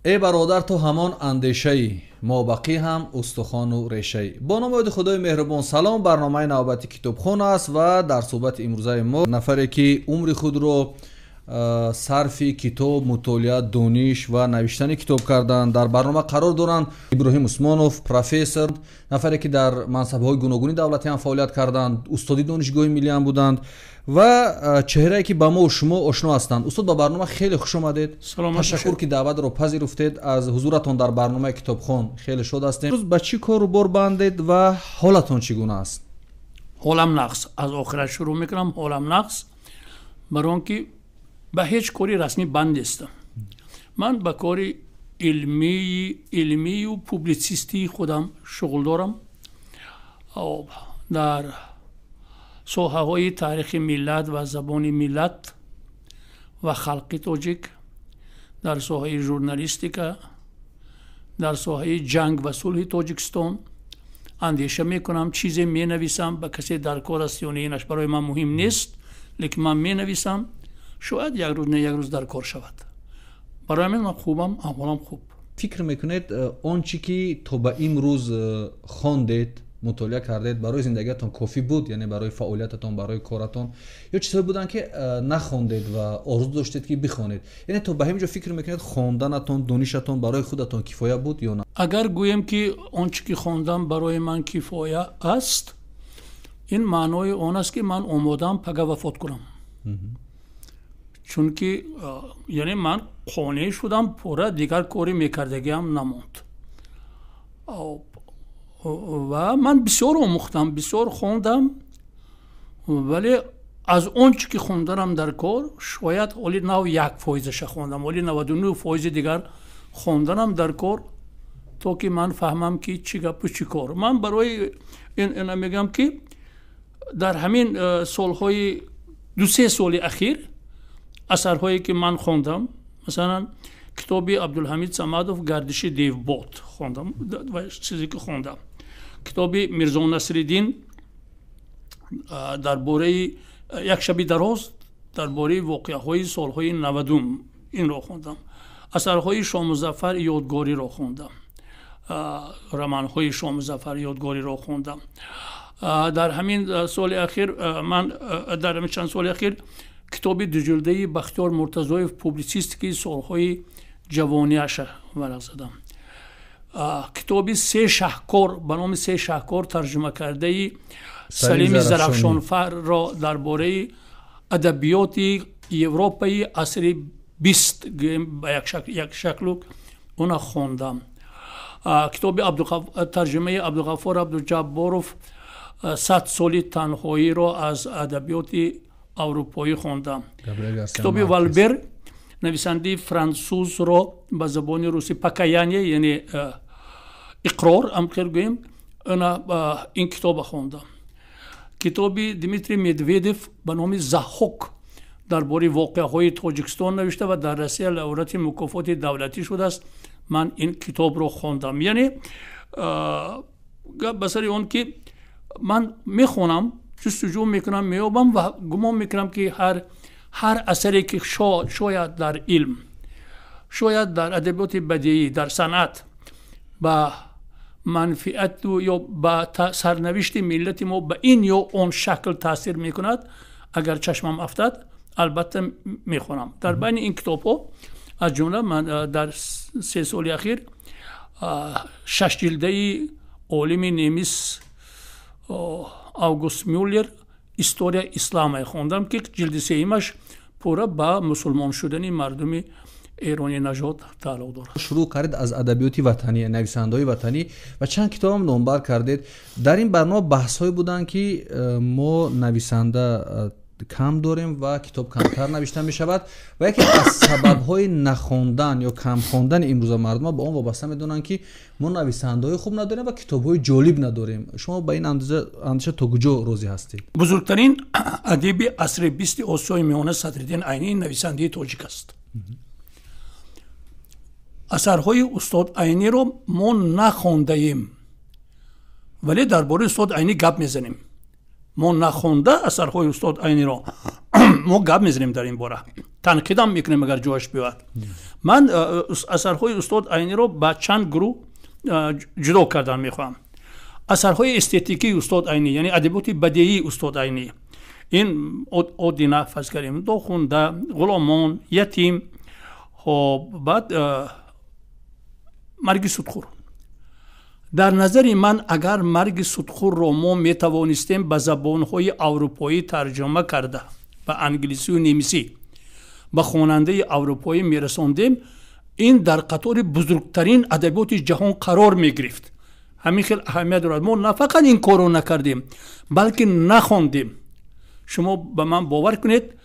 Эй бародар, ту ҳамон андешаӣ, мобақӣ ҳам устухону решаӣ. Бо номи ёди Худои меҳрубон, салом. Барномаи навбати Китобхон аст ва дар суҳбати имрӯзаи мо нафаре, ки умри худро сарфи китоб, мутолиа, дониш ва навиштани китоб карданд, дар барнома қарор доранд. Иброҳим Усмонов, профессор, нафаре, ки дар мансабҳои гуногуни давлатӣ ҳам фаъолият карданд, устоди Донишгоҳи миллӣ ҳам буданд ва чеҳрае, ки ба мо шумо ошно ҳастанд. Устод, ба барнома хеле хуш омадед. Ташаккур, ки даъватро пазируфтед. Аз ҳузуратон дар барномаи Китобхон хеле шод ҳастем. Имрӯз ба чӣ кору бор бандед ва ҳолатон чӣ гуна аст? Ҳолам нағз. Аз охират шурӯъ мекунам. Ҳолам нағз, бар он ки ба ҳеҷ кори расмӣ банд нестам. Ман ба кори илмию публитсистии худам шуғл дорам дар соҳаҳои таърихи миллат ва забони миллат ва халқи тоҷик, дар соҳаи журналистика, дар соҳаи ҷанг ва сулҳи Тоҷикистон андеша мекунам, чизе менависам. Ба касе дар кор аст ё не, инаш барои ман муҳим нест, лекин ман менависам, шояд як рӯз не як рӯз дар кор шавад. Барои ҳамин ман хубам, аҳволам хуб. Фикр мекунед, он чӣ ки то ба имрӯз хондед, мутолиа кардед, барои зиндагиатон кофӣ буд, яъне барои фаъолиятатон, барои коратон, ё чизҳое буданд, ки нахондед ва орзу доштед, ки бихонед? Яъне то ба ҳамин ҷо фикр мекунед, хонданатон, донишатон барои худатон кифоя буд ё на? Агар гӯем, ки он чӣ ки хондам, барои ман кифоя аст, ин маънои он аст, ки ман омодаам пага вафот кунам, чунки яъне ман қонеъ шудам пурра, дигар кори мекардагиам намонд. Ва ман бисёр омӯхтам, бисёр хондам, вале аз он чӣ ки хонданам дар кор, шояд ҳоли 1%-аша хондам, ҳоли 99 фоизи дигар хонданам дар кор, то ки ман фаҳмам, ки чӣ гапу чӣ кор. Ман барои ина мегӯям, ки дар ҳамин солҳои 2-3 соли ахир асарҳое, ки ман хондам, масалан, китоби Абдулҳамид Самадов «Гардиши девбод» хондам, чизе ки хондам, китоби Мирзо Насриддин дар бораи «Як шаби дароз», дар бораи воқеаҳои солҳои 90-ум, инро хондам, асарҳои Шомузаффар Ёдгориро хондам, романҳои Шомузаффар Ёдгориро хондам. Дар ҳамин соли ахир ман, дар ҳамин чанд соли ахир, китоби дуҷилдаи Бахтиёр Муртазоев, публитсистикаи солҳои ҷавониаша варақ задам, китоби «Се шаҳкор», ба номи «Се шаҳкор» тарҷума кардаи Салими Зарафшонфарро дар бораи адабиёти Европаи асри 20, ба як шаклу она хондам, китоби тарҷумаи Абдуғаффор Абдуҷабборов «100 соли танҳоиро» аз адабиёти аврупоӣ хондам, китоби Валбер, нависандаи франсузро, ба забони русӣ «Покаяние», яъне «Иқрор», амхел гӯем, ин китоба хондам, китоби Дмитрий Медведев ба номи «Заҳҳок», дар бораи воқеаҳои Тоҷикистон навишта ва дар Россия лауреати мукофоти давлатӣ шудааст, ман ин китобро хондам. Яъне гап ба сари он ки ман мехонам, ҷустуҷӯ мекунам, меёбам ва гумон мекунам, ки ҳар асаре, ки шояд дар илм, шояд дар адабиёти бадеӣ, дар санъат ба манфиату ё ба сарнавишти миллати мо ба ин ё он шакл таъсир мекунад, агар чашмам афтад, албатта мехонам. Дар байни ин китобҳо, аз ҷумла, ман дар 3 соли ахир шашҷилдаи олими немис Август Мюллер «История ислама» хондам, ки ҷилди сеюмаш пурра ба мусулмон шудани мардуми эронӣ нажод тааллуқ дорад. Шурӯъ кардед аз адабиёти ватанӣ, нависандаҳои ватанӣ ва чанд китобам номбар кардед. Дар ин барнома баҳсҳое буданд, ки мо нависанда кам дорем ва китоб камтар навишта мешавад ва яке аз сабабҳои нахондан ё кам хондани имрӯза мардума ба он вобаста медонанд, ки мо нависандаҳои хуб надорем ва китобҳои ҷолиб надорем. Шумо ба ин андеша то куҷо розӣ ҳастед? Бузургтарин адиби асри 20-и Осиёи Миёна, Садриддин Айнӣ, нависандаи тоҷик аст. Асарҳои устод Айниро мо нахондаем, вале дар бораи устод Айнӣ гап мезанем. Мо нахонда асарҳои устод Айниро, мо гап мезанем дар ин бора. Танқидам мекунем агар ҷояш биёяд. Ман асарҳои устод Айниро ба чанд гурӯҳ ҷудо кардан мехоҳам. Асарҳои эстетикии устод Айнӣ, яъне адабиёти бадеии устод Айнӣ, ин Одина, фарз кардем, Дохунда, Ғуломон, Ятим, хоб, баъд Марги судхӯр. Дар назари ман, агар Марги судхӯрро мо метавонистем ба забонҳои аврупоӣ тарҷума карда, ба англисию немисӣ ба хонандаи аврупоӣ мерасондем, ин дар қатори бузургтарин адабиёти ҷаҳон қарор мегирифт. Ҳамин хел аҳамият дорад. Мо на фақат ин корро накардем, балки нахондем. Шумо ба ман бовар кунед,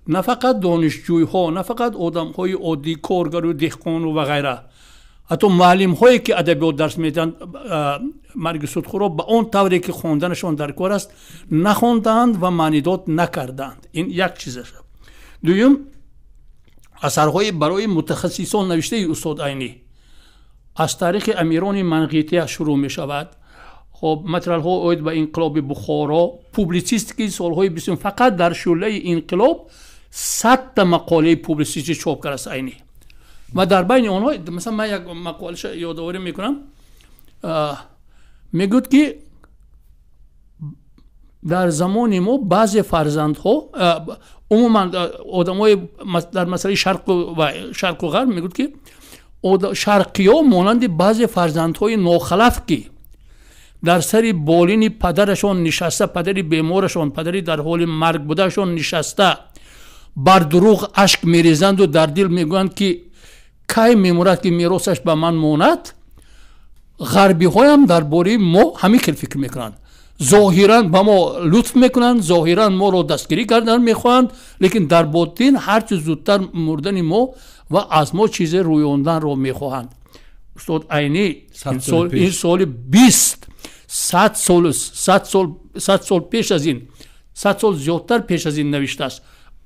на фақат донишҷӯйҳо, на фақат одамҳои оддӣ, коргару деҳқону ва ғайра, ҳатто муаллимҳое ки адабиёт дарс медиҳанд, Марги судхӯрро ба он тавре ки хонданашон дар кор аст нахондаанд ва маънидод накардаанд. Ин як чиз аст. Дуюм, асарҳои барои мутахассисон навиштаи устод Айнӣ аз таърихи амирони Манғития шурӯъ мешавад. Хоб, материалҳо оид ба инқилоби Бухоро, публитсистикаи солҳои бистум, фақат дар шӯълаи инқилоб 100-та мақолаи публитсистӣ чоп кардааст Айнӣ. Ва дар байни онҳо, масалан, ман як мақолаша ёдоварӣ мекунам, мегӯяд ки дар замони мо баъзе фарзандҳо, умуман одамои дар масъалаи шарқу ғарб мегӯяд ки шарқиё монанди баъзе фарзандҳои нохалаф, ки дар сари болини падарашон нишаста, падари беморашон, падари дар ҳоли марг будаашон нишаста, бар дурӯғ ашк мерезанду дар дил мегӯянд ки кай мемурад ки меросаш ба ман монад, ғарбиҳоям дар бораи мо ҳамин хел фикр мекунанд. Зоҳиран ба мо лутф мекунанд, зоҳиран моро дастгирӣ кардан мехоҳанд, лекин дар ботин ҳарчи зудтар мурдани мо ва аз мо чизе рӯёнданро мехоҳанд. Устод Айнӣ ин соли бист 100 сол, 100 сол, 100 сол пеш аз ин, 100 сол зиёдтар пеш аз ин навиштааст.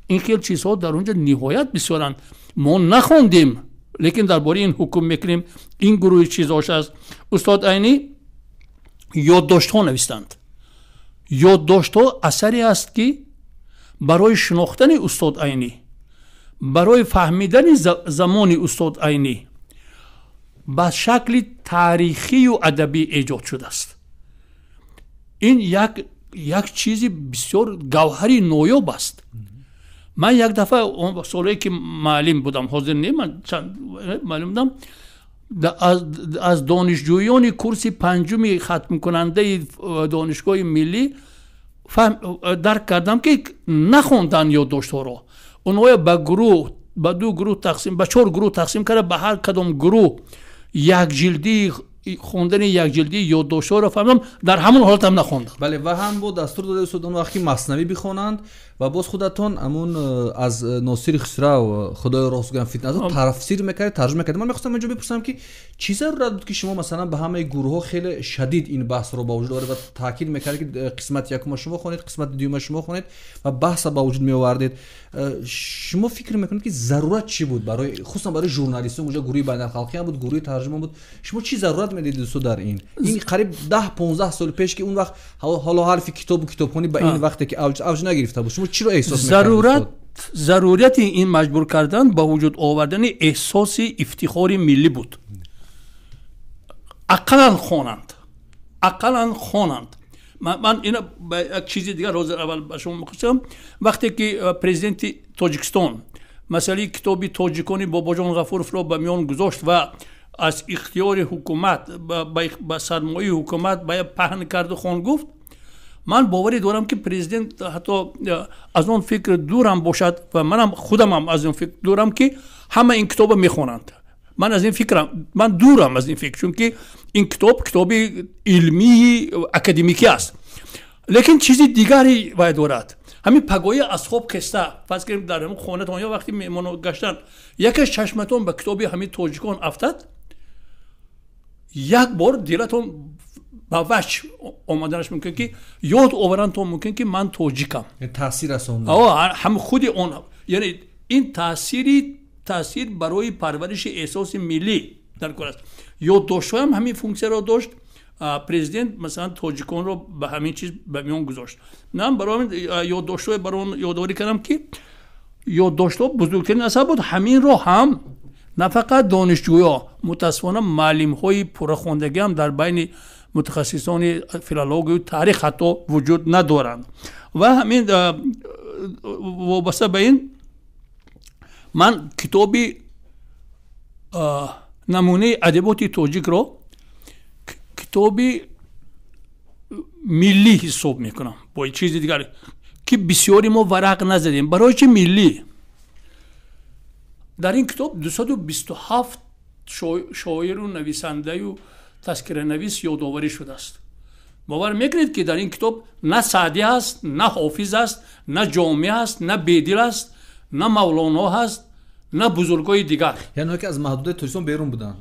Ин хел чизҳо дар он ҷо ниҳоят бисёранд. Мо нахондем, лекин дар бораи ин ҳукм мекунем. Ин гурӯҳи чизҳош аст. Устод Айнӣ ёддоштҳо навистанд. Ёддоштҳо асаре аст, ки барои шинохтани устод Айнӣ, барои фаҳмидани замони устод Айнӣ ба шакли таърихию адабӣ эҷод шудааст. Ин як чизи бисёр гавҳари ноёб аст. Ман як дафъа, солое ки муаллим будам, ҳозир не, ман муаллим будам, аз донишҷӯёни курси панҷуми хатмкунандаи Донишгоҳи миллӣ дарк кардам, ки нахонданд ёддоштҳоро. Онҳоя ба гурӯҳ, ба ду гурӯҳ тақсим, ба чор гурӯҳ тақсим карда, ба ҳар кадом гурӯҳ як ҷилдии хондани як ҷилдии ёддоштҳоро фаҳмидам, дар ҳамон ҳолатам нахондам. Бале, ва ҳам бо дастур дода устод он вақт, ки Маснавӣ бихонанд ва боз худатон ҳамун аз Носири Хусрав «Худои ростгӯям фитна» тафсир мекардед, тарҷума мекардед. Ман мехостам инҷо бипурсам, ки чӣ зарурат буд, ки шумо, масалан, ба ҳамаи гурӯҳҳо хеле шадид ин баҳсро ба вуҷуд оваред ва таъкид мекардед, ки қисмати якума шумо хонед, қисмати дуюма шумо хонед ва баҳса ба вуҷуд меовардед? Шумо фикр мекунед, ки зарурат чӣ буд барои, хусусан барои журналистон? Уҷа гурӯҳи байналхалқӣ ҳам буд, гурӯҳи тарҷума буд. Шумо чӣ зарурат медидед, устод, дар ин қариб 10-15 соли пеш, ки он вақт ҳоло ҳарфи китобу китобхонӣ ба ин вақте ки авҷ нагирифта буд, шумо чиро эҳсос? Зарурати ин маҷбур кардан ба вуҷуд овардани эҳсоси ифтихори миллӣ буд. Ақаллан хонанд, ақаллан хонанд. Ман ина ба як чизи дигар ҳозир аввал ба шумо мехостам. Вақте ки президенти Тоҷикистон масъалаи китоби «Тоҷикони» Бобоҷон Ғафуровро ба миён гузошт ва аз ихтиёри ҳукумат ба сармояи ҳукумат ба паҳн карду хон гуфт, ман боварӣ дорам, ки президент ҳатто аз он фикр дурам бошад ва манам худамам аз он фикр дурам, ки ҳама ин китобро мехонанд. Ман аз ин фикрам, ман дурам аз ин фикр, чунки ин китоб китоби илмии академикӣ аст. Лекин чизи дигаре вай дорад. Ҳамин пагоҳӣ аз хоб хеста, фарз кунем, дар ҳамин хонатон ё вақти меҳмоно гаштан, якаш чашматон ба китоби ҳамин «Тоҷикон» афтад, як бор дилатон ба ваҷ омаданаш мумкин, ки ёд оварантон мумкин, ки ман тоҷикам. Таъсир расонд. Ҳам худи он, яъне ин таъсир барои парвариши эҳсоси миллӣ дар кор аст. Ёддоштҳоям ҳамин функсияро дошт. Президент, масалан, «Тоҷиконро» ба ҳамин чиз ба миён гузошт. Ман барои ёддоштҳое барои он ёдоварӣ кардам, ки Ёддоштҳо бузургтарин асар буд. Ҳаминро ҳам на фақат донишҷӯё, мутаассифона муаллимҳои пуррахондагӣ ҳам дар байни мутахассисони филологию таърих ҳатто вуҷуд надоранд. Ва ҳамин вобаста ба ин ман китоби намунаи адабиёти тоҷикро китоби миллӣ ҳисоб мекунам, бо чизи дигар ки бисёри мо варақ назадем. Барои чи миллӣ? Дар ин китоб 227 шоиру нависандаю тазкиранавис ёдоварӣ шудааст. Бовар мекунед, ки дар ин китоб на Саъдӣ ҳаст, на Ҳофиз аст, на Ҷомӣ ҳаст, на Бедил аст, на Мавлоно ҳаст, на бузургои дигар. Яъне ки аз маҳдудаи Тоҷикистон берун буданд.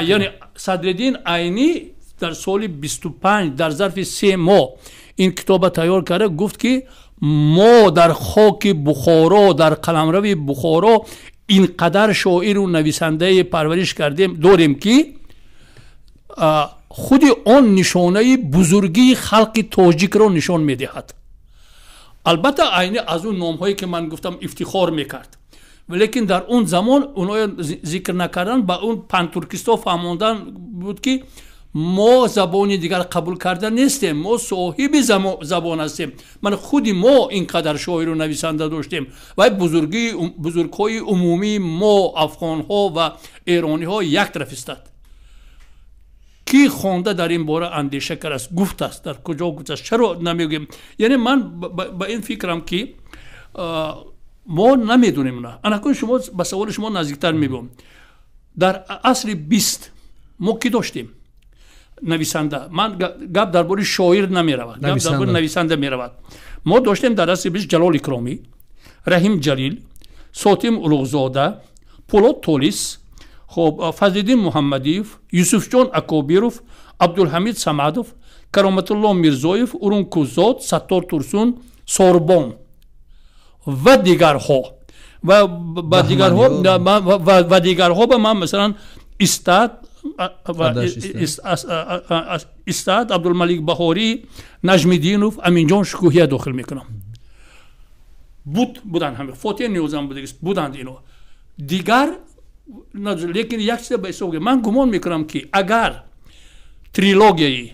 Яъне Садриддин Айнӣ дар соли 25 дар зарфи 3 моҳ ин китоба тайёр карда, гуфт, ки мо дар хоки Бухоро, дар қаламрави Бухоро ин қадар шоиру нависандае парвариш кардем дорем, ки худи он нишонаи бузургии халқи тоҷикро нишон медиҳад. Албатта, Айнӣ аз он номҳое, ки ман гуфтам, ифтихор мекард, лекин дар он замон оноро зикр накардан ба он пантуркистҳо фаҳмондан буд, ки мо забони дигар қабул карда нестем, мо соҳиби забон ҳастем. Ман худи мо ин қадар шоиру нависанда доштем ва бузургҳои умумии мо, афғонҳо ва эрониҳо, як тараф истад. Ки хонда дар ин бора андеша кардааст, гуфтааст, дар куҷо гуфтааст? Чаро намегӯем? Яъне ман ба ин фикрам, ки мо намедонем. На, анакун шумо ба саволи шумо наздиктар мебиём. Дар асри 20 мо ки доштем нависанда? Ман гап дар бораи шоир намеравад, гап дар бораи нависанда меравад. Мо доштем дар асри 20 Ҷалол Икромӣ, Раҳим Ҷалил, Сотим Улуғзода, Пулод Толис, хоб, Фазлиддин Муҳаммадиев, Юсуфҷон Акобиров, Абдулҳамид Самадов, Кароматулло Мирзоев, Урункузод, Саттор Турсун, Сорбон ва дигарҳо ва дигарҳо. Ба ман масалан Истад, Абдулмалик Баҳорӣ, Наҷмиддинов, Аминҷон Шукӯҳия дохил мекунам. Буданд ҳама, Фотиҳ Ниёзам буданд ино дигар. Лекин як чиза ба ҳисоб, ман гумон мекунам, ки агар трилогияи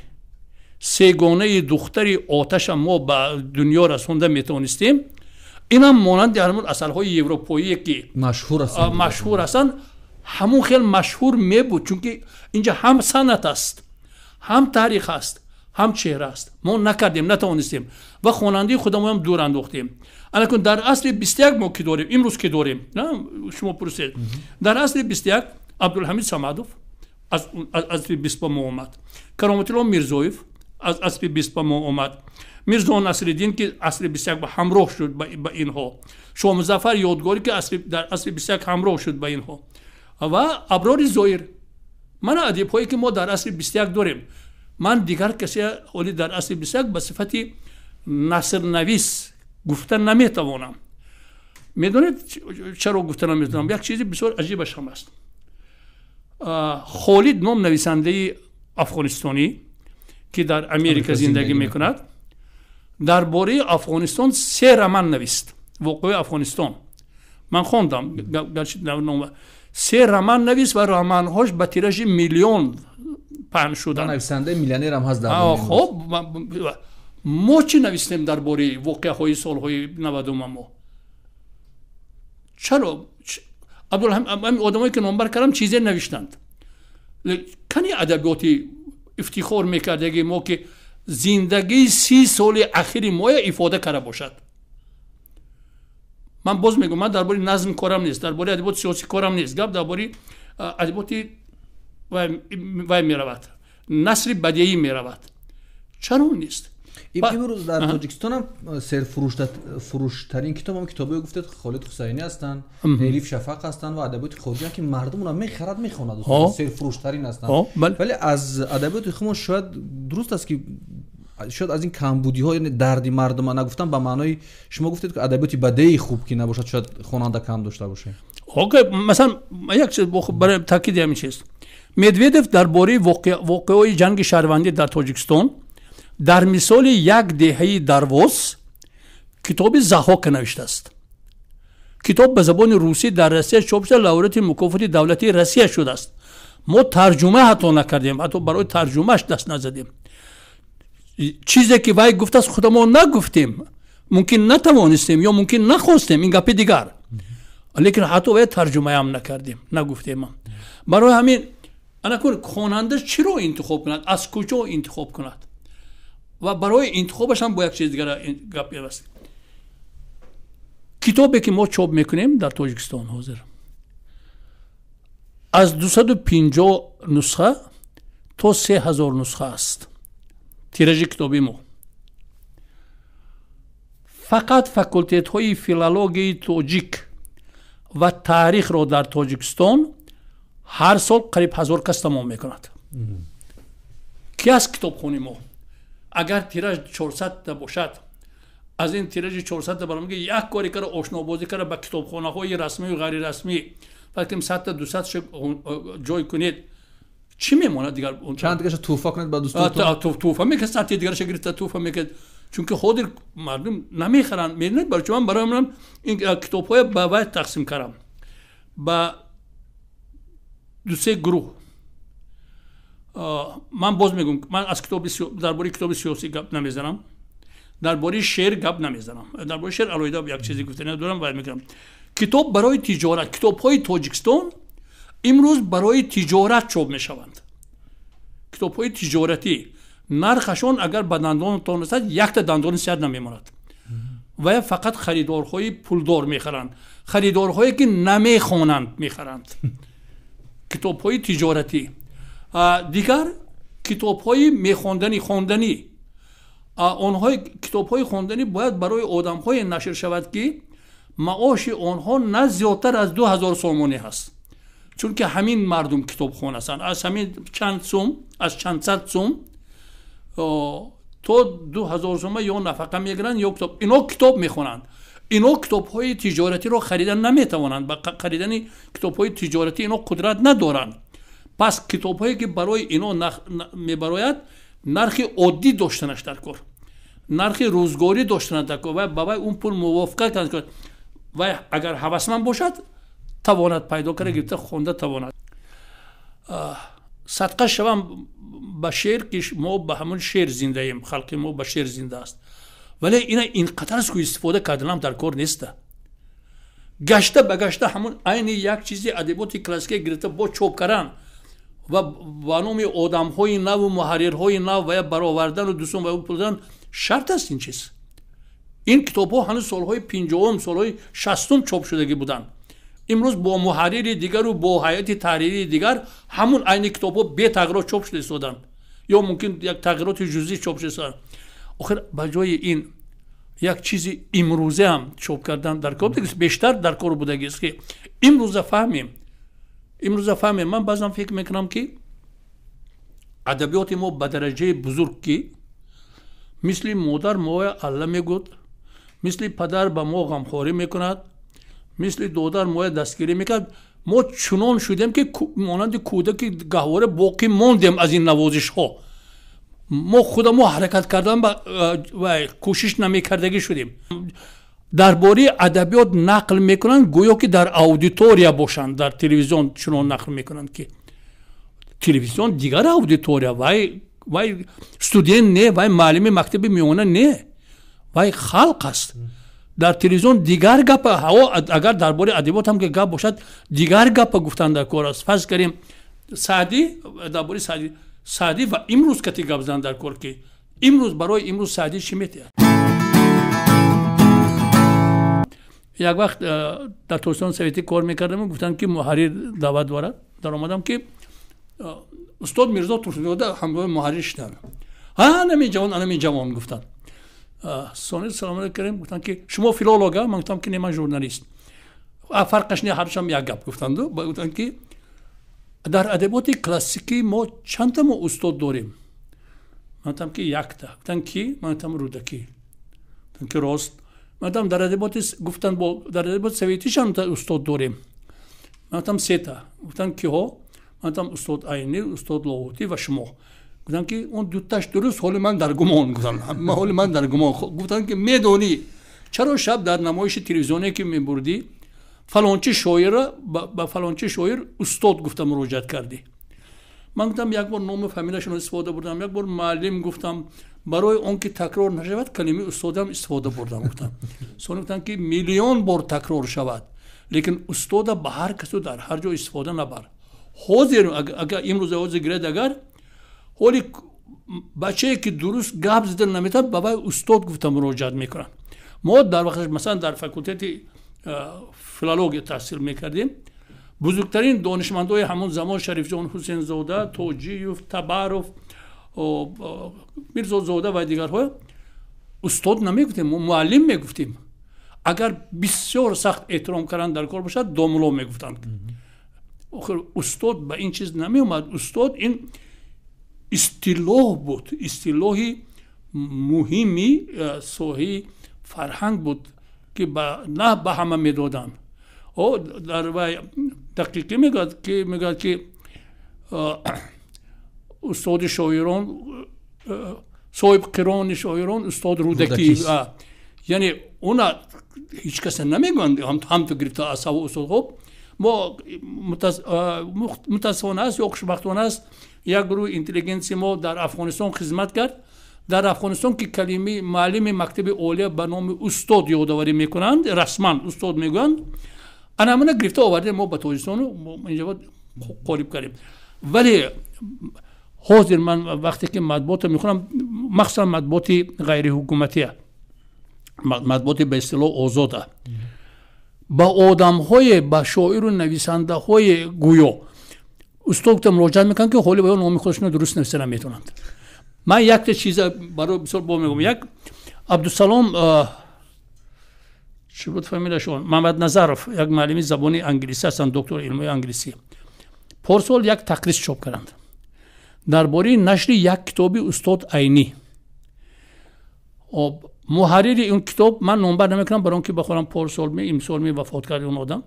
сегонаи «Духтари оташа» мо ба дунё расонда метавонистем, инам монанди ҳамун асарҳои европоие, ки машҳур ҳастанд, ҳамун хел машҳур мебуд, чунки инҷа ҳам санъат аст, ҳам таърих аст, ҳам чеҳра аст. Мо накардем, натавонистем ва хонандаи худамоам дур андохтем. Анакун дар асри 21 мо ки дорем имрӯз, ки дорем, шумо пурсед, дар асри 21 Абдулҳамид Самадов аз асри 20 ба мо омад, Кароматулло Мирзоев аз асри 20 ба мо омад, Мирзо Насриддин, ки асри 21 ба ҳамроҳ шуд ба инҳо, Шомузаффар Ёдгорӣ, ки дар асри 21 ҳамроҳ шуд ба инҳо, ва Аброри Зоир. Мана адибҳое, ки мо дар асри 21 дорем. Ман дигар касе ҳоли дар асри 21 ба сифати насрнавис гуфта наметавонам. Медонед, чаро гуфта наметавонам? Як чизи бисёр аҷибаш ҳам аст. Холид ном нависандаи афғонистонӣ, ки дар Америка зиндагӣ мекунад, дар бораи Афғонистон се роман навист. Воқеаи Афғонистон ман хондам, гарчи се роман навист ва романҳош ба тиражи миллион паҳн шуданд. Нависандаи миллионерам ҳаст дар Хоб, мо чӣ навистем дар бораи воқеаҳои солҳои 90-ума? Мо чаро одамое, ки номбар кардам, чизе навиштанд? Кани адабиёти ифтихор мекардаги мо, ки зиндагии 30 соли ахири моя ифода карда бошад? Ман боз мегӯям, ман дар бораи назм корам нест, дар бораи адабиёти сиёсӣ корам нест, гап дар бораи адабиёти вай меравад, насри бадеӣ меравад. Чаро нест? Имрӯз дар Тоҷикистонам серфурӯштарин китоб ҳам китобое, гуфтед, Холид Ҳусайнӣ ҳастанд, Элиф Шафақ ҳастанд ва адабиёти хориҷӣ, ки мардум онро мехарад, мехонад, серфурӯштарин ҳастанд. Вале аз адабиёти худмон шояд, дуруст аст, ки шояд аз ин камбудиҳо, яъне дарди мардума нагуфтан, ба маънои шумо гуфтед, ки адабиёти бадеи хуб ки набошад, шояд хонанда кам дошта бошем. Масалан, як чиз барои таъкиди ҳамин чиз: Медведев дар бораи воқеаҳои ҷанги шаҳрвандӣ дар Тоҷикистон дар мисоли як деҳаи Дарвоз китоби «Заҳҳока» навиштааст. Китоб ба забони русӣ дар Россия чоп шуда, лауреати мукофоти давлатии Россия шудааст. Мо тарҷума ҳатто накардем, ҳатто барои тарҷумааш даст назадем. Чизе ки вай гуфтааст, худамон нагуфтем, мумкин натавонистем ё мумкин нахостем, ин гапи дигар, лекин ҳатто вай тарҷумаам накардем, нагуфтемам. Барои ҳамин анакун хонанда чиро интихоб кунад, аз куҷо интихоб кунад? Ва барои интихобаш ҳам бо як чиз дигар гап аст. Китобе ки мо чоп мекунем дар Тоҷикистон ҳозир аз 250 нусха то 3000 нусха аст тиражи китоби мо. Фақат факултетҳои филологияи тоҷик ва таърихро дар Тоҷикистон ҳар сол қариб 1000 кас тамом мекунад. Ки аст китобхони мо? Агар тираж 400 бошад, аз ин тиражи 400 баромад як кори кара ошнобозӣ кара ба китобхонаҳои расмию ғайрирасмӣ, фарз кунем 100 200 ҷой кунед, чӣ мемонад дигар? Чанд дигаша тӯҳфа кунед ба дӯстотон? Тӯҳфа мекард, 100 дигараша гирифта тӯҳфа мекард, чунки ҳозир мардум намехаранд. Медонед барои чӣ? Ман барои ман ин китобҳоя ба вай тақсим кардам, ба ду-се гурӯҳ. Ман боз мегӯям, ман аз китоби дар бораи китоби сиёсӣ гап намезанам, дар бораи шеър гап намезанам, дар бораи шеър алоҳида як чизе гуфтани дорам, вай мекунам. Китоб барои тиҷорат, китобҳои Тоҷикистон имрӯз барои тиҷорат чоп мешаванд. Китобҳои тиҷоратӣ нархашон агар ба дандонтон расад, якта дандони сиҳат намемонад. Ва фақат харидорҳои пулдор мехаранд, харидорҳое ки намехонанд мехаранд. Китобҳои тиҷоратӣ. Дигар китобҳои мехонданӣ, хонданӣ, онҳои китобҳои хонданӣ бояд барои одамҳое нашр шавад, ки маоши онҳо на зиёдтар аз 2000 сомонӣ ҳаст, чунки ҳамин мардум китобхон ҳастанд. Аз ҳамин чанд сум, аз чанд сад сум то 2000 сума ё нафақа мегиранд, ё китоб. Ино китоб мехонанд, ино китобҳои тиҷоратиро харидан наметавонанд, ба харидани китобҳои тиҷоратӣ ино қудрат надоранд. Пас китобҳое ки барои ино мебарояд, нархи оддӣ доштанаш дар кор, нархи рӯзгорӣ доштанаш дар кор, ва ба вай он пул мувофиқат кунад. Вай агар ҳавасманд бошад, тавонад пайдо карда гирифта хонда тавонад. Садқа шавам ба шеър, ки мо ба ҳамон шеър зиндаем, халқи мо ба шеър зинда аст, вале ина ин қадар суистифода карданам дар кор неста. Гашта ба гашта ҳамон айни як чизи адабиёти классикия гирифта бо чоп кардан ва ба номи одамҳои наву муҳаррирҳои нав ва баровардану дӯстон ва пул додан шарт аст ин чиз. Ин китобҳо ҳанӯз солҳои 50-ум, солҳои 60-ум чоп шудагӣ буданд. Имрӯз бо муҳаррири дигару бо ҳайати таҳририи дигар ҳамун айни китобҳо бетағйирот чоп шуда истоданд, ё мумкин як тағйироти ҷузъӣ чоп шуда истоданд. Охир ба ҷои ин як чизи имрӯзаам чоп кардан дар кор бештар дар кор будагист, ки имрӯза фаҳмем, имрӯза фаҳмем. Ман баъзан фикр мекунам, ки адабиёти мо ба дараҷаи бузург, ки мисли модар моя алла мегӯд, мисли падар ба мо ғамхорӣ мекунад, мисли додар моя дастгирӣ мекард, мо чунон шудем, ки монанди кӯдаки гаҳвора боқӣ мондем аз ин навозишҳо. Мо худамо ҳаракат кардан ва кӯшиш намекардагӣ шудем. Дар бораи адабиёт нақл мекунанд, гӯё ки дар аудитория бошанд. Дар телевизион чунон нақл мекунанд, ки телевизион дигар аудитория, вай студент не, вай муаллими мактаби миёна не, вай халқ аст. Дар телевизион дигар гапа, агар дар бораи адабиёт ҳам ки гап бошад, дигар гапа гуфтан дар кор аст. Фарз кардем Саъдӣ, дар бораи Саъдӣ ва имрӯз кати гап зан дар кор, ки имрӯз барои имрӯз Саъдӣ чӣ метиҳад. Як вақт дар Тоҷикистон советӣ кор мекардам, гуфтанд, ки муҳаррир даъват дорад. Даромадам, ки устод Мирзо Турсунзода ҳамроҳи муҳаррир шуданд. Анами ҷавон, анами ҷавон, гуфтанд. Сони салом алейкум кардем, гуфтанд, ки шумо филолога? Ман гуфтам, ки не, ман журналист. Фарқаш не, ҳаршам як гап, гуфтанду. Гуфтанд, ки дар адабиёти классикӣ мо чандта мо устод дорем? Ман гуфтам, ки якта. Гуфтанд, ки? Ман гуфтам, Рӯдакӣ. Гуфтанд, ки рост. Ман гуфтам, дар адабиёти, гуфтанд, бо дар адабиёти советӣ чандта устод дорем? Ман гуфтам, сета. Гуфтанд, киҳо? Ман гуфтам, устод Айнӣ, устод Лоҳутӣ ва шумо. Гуфтанд, ки он дуташ дуруст, ҳоли ман дар гумон. Гуфтанд, ҳоли ман дар гумон. Гуфтанд, ки медонӣ чаро шаб дар намоиши телевизионе, ки мебурдӣ, Фалончи шоира ба фалончи шоир устод гуфта муроҷиат кардӣ. Ман гуфтам, як бор ному фамилияшонро истифода бурдам, як бор муаллим гуфтам, барои он ки такрор нашавад, калимаи устодам истифода бурдам, гуфтам. Сони гуфтам, ки миллион бор такрор шавад, лекин устода ба ҳар касу дар ҳар ҷо истифода набар. Ҳозир агар имрӯза ҳозир гиред, агар ҳоли бачае, ки дуруст гап зада наметавонад, ба вай устод гуфта муроҷиат мекунанд. Мо дар вақташ, масалан, дар факултети филология таҳсил мекардем, бузургтарин донишмандои ҳамон замон, Шарифҷон Ҳусензода, Тоҷиев, Табаров, Мирзозода ва дигарҳо, устод намегуфтем, мо муаллим мегуфтем. Агар бисёр сахт эҳтиром кардан дар кор бошад, домуло мегуфтанд. Охир устод ба ин чиз намеомад. Устод ин истилоҳ буд, истилоҳи муҳими соҳаи фарҳанг буд, ки на ба ҳама медоданд. О дар вай Дақиқӣ мегӯяд, ки устоди шоирон, соҳибқирони шоирон устод Рӯдакӣ. Яъне уна ҳеҷ каса намегӯянд, ҳамту гирифта аз ҳаво устод. Хоб, мо, мутаассифона аст ё хушбахтона аст, як гурӯҳи интеллигенсияи мо дар Афғонистон хизмат кард. Дар Афғонистон, ки калимаи муаллими мактаби олия ба номи устод ёдоварӣ мекунанд, расман устод мегӯянд, анамуна гирифта овардем мо ба Тоҷикистону инҷа қолиб кардем. Вале ҳозир ман вақте ки матбуотро мехонам, махсусан матбуоти ғайриҳукуматия, матбуоти ба истилоҳ озода, ба одамҳое, ба шоиру нависандаҳое гӯё устод гуфта муроҷиат мекунанд, ки ҳоли ба номи худашонро дуруст нависта наметавонанд. Ман якта чиза барои бисёр бо мегӯям. Як Абдусалом, чӣ буд фамилияшон, Мамадназаров, як муаллими забони англисӣ ҳастанд, доктори илмҳои англисӣ, порсол як тақриз чоп карданд дар бораи нашри як китоби устод Айнӣ. Муҳаррири ин китоб, ман номбар намекунам, барои он ки бахорам порсол ми, имсол ми вафот кард он одам,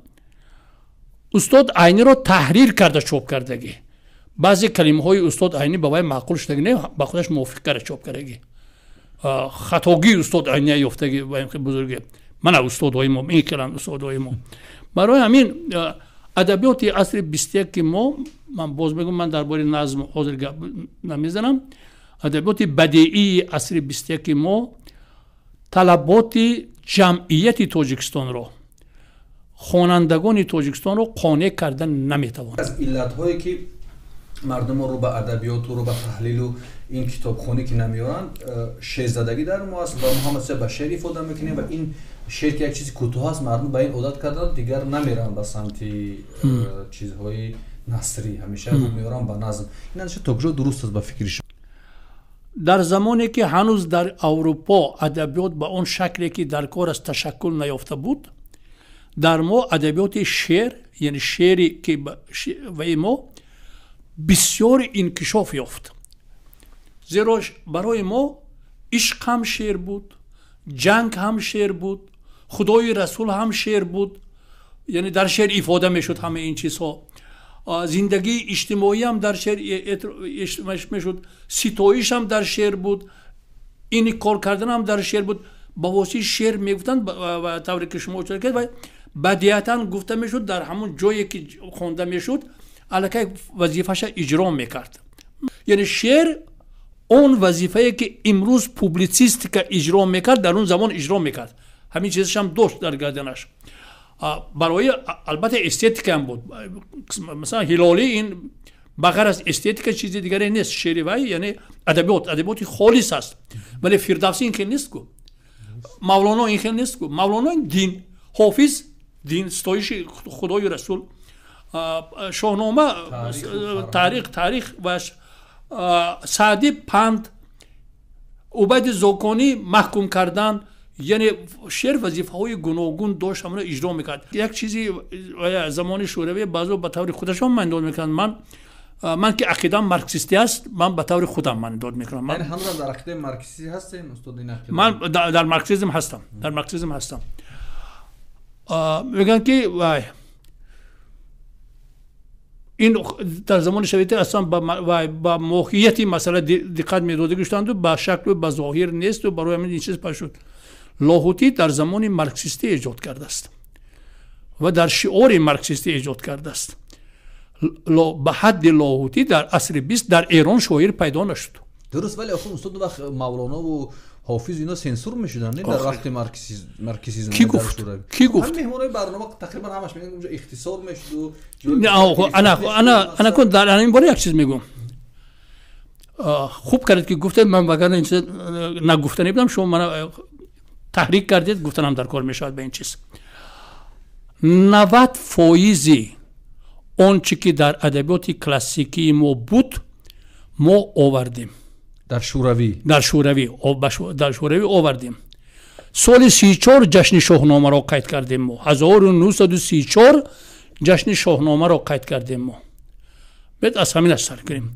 устод Айниро таҳрир карда чоп кардагӣ. Баъзе калимаҳои устод Айнӣ ба вай маъқул шудагӣ не, ба худаш мувофиқ карда чоп кардагӣ, хатогии устод Айния ёфтагӣ. Ба ин бузургӣ мана устодҳои мо ин хеланд, устодҳои мо. Барои ҳамин адабиёти асри 21-и мо, ман боз мегӯям, ман дар бораи назм ҳозир гап намезанам, адабиёти бадеии асри 21-и мо талаботи ҷамъияти Тоҷикистонро, хонандагони Тоҷикистонро қонеъ карда наметавонад. Аз иллатҳое, ки мардумо рӯ ба адабиёту рӯ ба таҳлилу ин китобхонӣ ки намеоранд, шеързадагӣ дар мо аст ва мо ҳама ба шеър ифода мекунем ва ин шеър, ки як чизи кӯтоҳ аст, мардум ба ин одат карданд, дигар намеранд ба самти чизҳои насрӣ, ҳамеша рӯ меоранд ба назм. Ин андеша то куҷо дуруст аст ба фикри шумо? Дар замоне ки ҳанӯз дар Аврупо адабиёт ба он шакле, ки дар кор аст, ташаккул наёфта буд, дар мо адабиёти шеър, яъне шеъре ки ваи мо бисёр инкишоф ёфт, зеро барои мо ишқ ҳам шеър буд, ҷанг ҳам шеър буд, Худои Расул ҳам шеър буд, яъне дар шеър ифода мешуд ҳамаи ин чизҳо, зиндагии иҷтимоиам дар шеър мешуд, ситоишам дар шеър буд, ини кор карданам дар шеър буд. Ба воситаи шеър мегуфтанд, тавре ки шумо ишора кард, ва бадиатан гуфта мешуд. Дар ҳамон ҷое ки хонда мешуд, аллакай вазифаша иҷро мекард. Яъне шеър он вазифае, ки имрӯз публитсистика иҷро мекард, дар он замон иҷро мекард. Ҳамин чизашам дошт дар гарданаш. Барои албатта эстетикаам буд. Масалан, Ҳилолӣ ин ба ғайр аз эстетика чизи дигаре нест шеъри вай, яъне адабиёт, адабиёти холис аст. Вале Фирдавсӣ ин хел нест ку, Мавлоно ин хел нест ку. Мавлоно дин, Ҳофиз дин, ситоиши Худою Расул, Шоҳнома таърих ва Саъдӣ панд, Убайди Зоконӣ маҳкум кардан. Яъне шеър вазифаҳои гуногун дошт, ҳамаро иҷро мекард. Як чизи замони шӯравӣ баъзо ба таври худашон маънидод мекунанд. Ман ки ақидаам марксистӣ аст, ман ба таври худам маънидод мекунам. Ҳамро дар ақидаи марксистӣ ҳастем, устод, ин ақида? Ман дар марксизм ҳастам, дар марксизм ҳастам. Мегӯянд, ки вай ин дар замони шоветӣ аслан ба моҳияти масъала диққат медодагӣ шуданду ба шаклу ба зоҳир несту барои ҳамин ин чиз паш шуд. Лоҳутӣ дар замони марксистӣ эҷод кардааст. ва дар шиори марксистӣ эҷод кардааст. Ба ҳадди Лоҳутӣ дар асри 20 дар Эрон шоир пайдо нашуд. Дуруст, вале охир устод вақт Мавлоно ва Ҳофиз ино сенсур мешуданд, не дар вақти марксизм. Ки гуфт? Ки гуфт? Ҳам меҳмонои барнома тақрибан ҳамаш мегӯянд онҷо ихтисор мешуд. Не, ана кун дар ин бора як чиз мегӯям. Хуб кардед ки гуфтед, ман вагарна ин чиз нагуфта набудам, шумо мана таҳрик кардед, гуфтанам дар кор мешавад ба ин чиз. 90% он чи ки дар адабиёти классикии мо буд, мо овардем. Дар Шӯравӣ. Дар Шӯравӣ, дар Шӯравӣ овардем. Соли 34 ҷашни Шоҳномаро қайд кардем мо. 1934 ҷашни Шоҳномаро қайд кардем мо. Бед аз ҳамин сар кунем.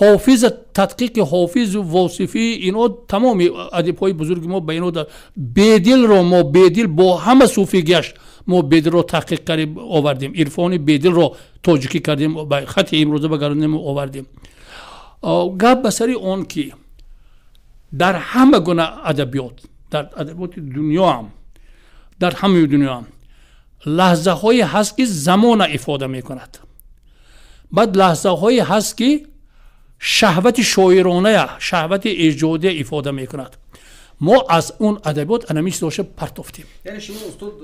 Ҳофиз, тадқиқи Ҳофизу Восифӣ, ино тамоми адибҳои бузурги мо ба ино Бедилро мо Бедил бо ҳама суфигиаш мо Бедилро таҳқиқ кардем, овардем. Ирфони Бедилро тоҷикӣ кардем, ба хати имрӯза багардонем овардем. Гап ба сари он ки дар ҳама гуна адабиёт, дар адабиёти дунёам, дар ҳамаи дунёам лаҳзаҳое ҳаст ки замона ифода мекунад, баъд лаҳзаҳое ҳаст ки шаҳвати шоироная, шаҳвати эҷодия ифода мекунад. Мо аз он адабиёт анами чизоша партофтем. Яъне шумо устод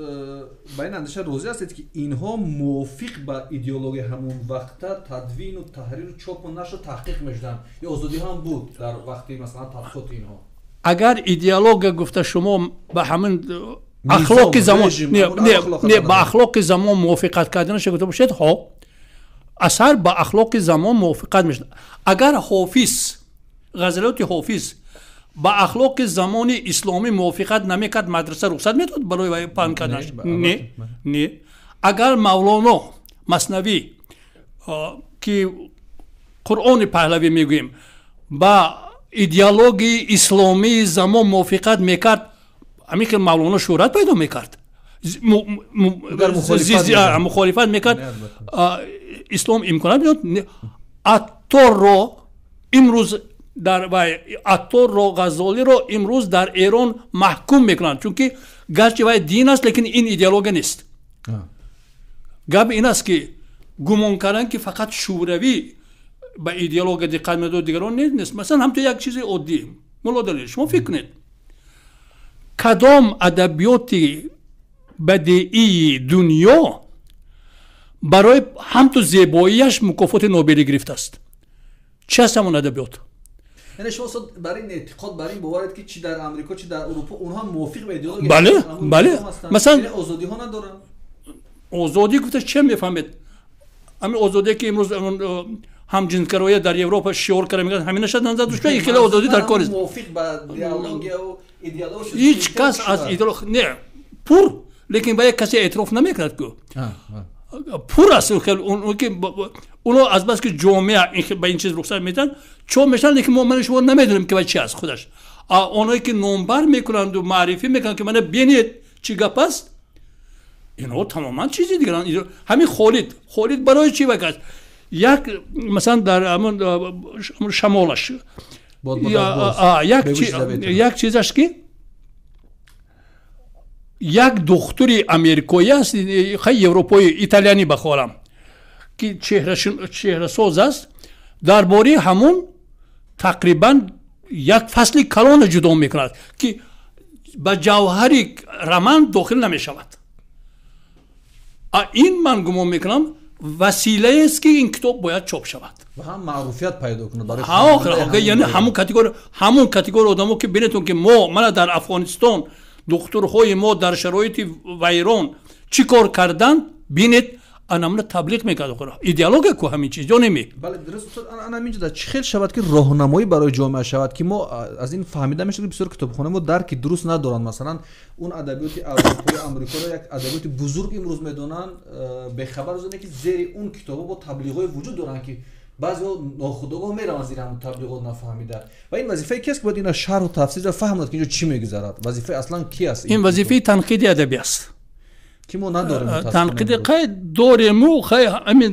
ба ин андеша розӣ ҳастед ки инҳо мувофиқ ба идеологияи ҳамон вақта тадвину таҳриру чопу нашру таҳқиқ мешуданд ё озодӣ ҳам буд дар вақти масалан тадқиқоти инҳо? Агар идеология гуфта шумо ба ҳамин ахлоқи замон, не, ба ахлоқи замон мувофиқат карданаша гуфта бошед, ҳо, асар ба ахлоқи замон мувофиқат мешуд. Агар Ҳофиз, ғазалиёти Ҳофиз ба ахлоқи замони исломӣ мувофиқат намекард, мадраса рухсат медод барои паҳн карданаш? Не, не. Агар Мавлоно Маснавӣ, ки Қуръони паҳлавӣ мегӯем, ба идеологияи исломии замон мувофиқат мекард, ҳамин хел Мавлоно шӯҳрат пайдо мекард? Мухолифат мекард, ислом имконат медод? Атторро имрӯз дар вай, Атторро, Ғазолиро имрӯз дар Эрон маҳкум мекунанд, чунки гарчи вай дин аст, лекин ин идеология нест. Гап ин аст ки гумон кардан ки фақат Шӯравӣ ба идеология диққат медод, дигарон нест. Масалан, ҳамто як чизи оддӣ, мулло Далил, шумо фикр кунед, кадом адабиёти бадеии дунё барои ҳамту зебоияш мукофоти Нобелӣ гирифтааст? Чи аст ҳамон адабиёт? Яъне шумо устод бар ин эътиқод, бар ин боваред ки чи дар Амрико, чи дар Аврупо онҳо мувофиқ ба идеология? Бале, бале. Масалан, озодиҳо надоранд. Озодӣ гуфта че мефаҳмед? Ҳамин озодие ки имрӯз ҳамҷинсгароя дар Европа шиор карда мегӯянд, ҳаминаша назар дошта, ин хеле озодӣ дар кор нест. Мувофиқ ба идеологияву идеология ҳеҷ кас аз идеолог не пур, лекин ба як касе эътироф намекунад ку пур аст. Уно аз бас ки ҷомеа ба ин чиз рухсат медиҳанд, чоп мешаванд, лекин мо ман шумо намедонем ки вай чи аст худаш. Оное ки номбар мекунанду маърифӣ мекунанд ки мана бинед чӣ гап аст, инҳо тамоман чизи дигаранд. Ҳамин Холид, Холид барои чӣ вай аст? Як масалан дар ҳамон шамолаш як чизаш ки як духтури америкоӣ аст, хай европои италиянӣ бахорам, ки чеҳрасоз аст, дар бораи ҳамон тақрибан як фасли калона ҷудо мекунад ки ба ҷавҳари роман дохил намешавад. Ин ман гумон мекунам василаест ки ин китоб бояд чоп шавад ва ҳам маъруфият пайдо кунад барои яъне ҳамон категория одамо ки бинетон ки мо мана дар Афғонистон духтурҳои мо дар шароити вайрон чӣ кор карданд, бинед, анамна таблиғ мекард. Идеология ку ҳамин чиз ё неми? Бале, дуруст устод. Ана ҳамин ҷо чӣ хел шавад ки роҳнамоӣ барои ҷомеа шавад ки мо аз ин фаҳмида мешавад ки бисёр китобхонаи мо дарки дуруст надоранд. Масалан, он адабиёти аврупои амрикоро як адабиёти бузург имрӯз медонанд, бехабар аз оне ки зери он китобҳо бо таблиғҳое вуҷуд доранд ки баъзеҳо нохудогоҳ мераванд зери ҳамон таблиғот нафаҳмида. Ва ин вазифаи ки аст ки бояд ина шарҳу тафсирро фаҳмад ки инҷо чӣ мегузарад? Вазифаи аслан ки аст? Ин вазифаи танқиди адабӣ аст ки мо надорем. Танқиди қай дорему, хай ҳамин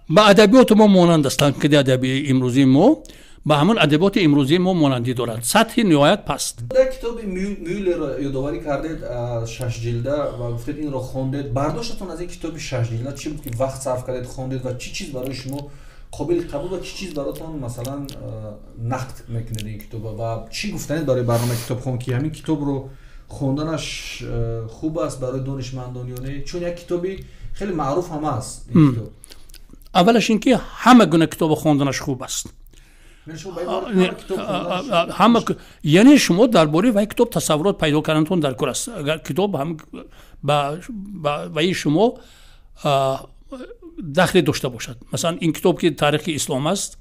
ба адабиёти мо монанд аст. Танқиди адабии имрӯзии мо Ба ҳамон адабиёти имрӯзии мо монандӣ дорад, сатҳи ниҳоят паст. Дар китоби Мюллерро ёдоварӣ кардед, шашҷилда, ва гуфтед инро хондед. Бардоштатон аз ин китоби шашҷилда чӣ буд, ки вақт сарф кардед, хондед, ва чӣ чиз барои шумо қобили қабул ва чӣ чиз баротон, масалан, нақд мекунед ин китоба, ва чӣ гуфтанед барои барномаи Китобхон, ки ҳамин китобро хонданаш хуб аст барои донишмандон ё не? Чун як китоби хеле маъруф ҳам аст ин китоб. Аввалаш ин ки ҳама гуна китобо хонданаш хуб аст. Ҳама, яъне шумо дар бораи вай китоб тасаввурот пайдо карданатон дар кор аст. Агар китоб ба ваи шумо дахле дошта бошад, масалан, ин китоб, ки таърихи ислом аст,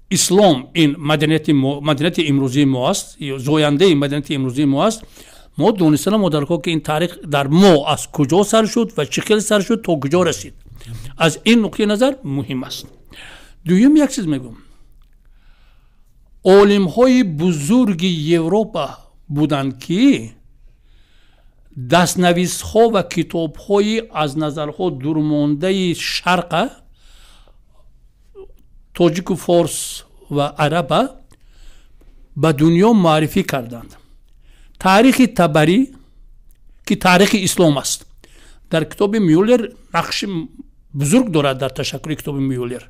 ислом ин маданияти имрӯзии мо аст, зояндаи маданияти имрӯзии мо аст. Мо донистана мо дар кор, ки ин таърих дар мо аз куҷо сар шуд ва чӣ хел сар шуд, то куҷо расид. Аз ин нуқтаи назар муҳим аст. Дуюм, як чиз мегӯм: олимҳои бузурги Европа буданд, ки дастнависҳо ва китобҳои аз назарҳо дурмондаи шарқа, тоҷику форс ва араба, ба дунё муаррифӣ карданд. Таърихи Табарӣ, ки таърихи ислом аст, дар китоби Мюллер нақши бузург дорад. Дар ташаккули китоби Мюллер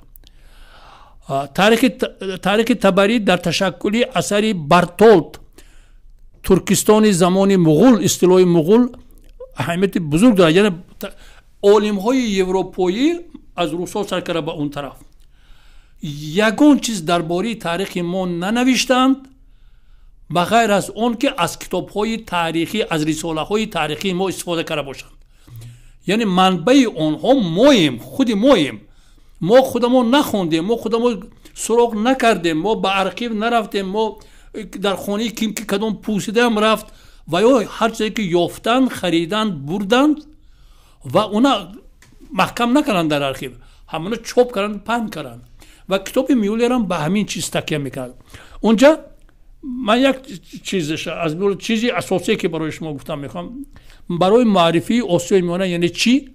таърихи Табарӣ, дар ташаккули асари Бартолд «Туркистони замони муғул», истилои муғул, аҳамияти бузург дорад. Яъне олимҳои европоӣ аз русҳо сар карда ба он тараф ягон чиз дар бораи таърихи мо нанавиштанд, ба ғайр аз он ки аз китобҳои таърихӣ, аз рисолаҳои таърихии мо истифода карда бошанд. Яъне манбаи онҳо моем, худи моем. Мо худамон нахондем, мо худамон суроғ накардем, мо ба архив нарафтем. Мо дар хонаи ким ки кадом пӯсидаам рафт ва ё ҳар чизе ки ёфтанд, хариданд, бурданд ва уна маҳкам накарданд дар архив, ҳамона чоп карданд, паҳн карданд. Ва китоби Мюллерам ба ҳамин чиз такя мекард. Унҷа ман як чиз аз чизи асосие, ки барои шумо гуфтам мехоҳам, барои маърифии Осиёи Миёна, яъне чӣ?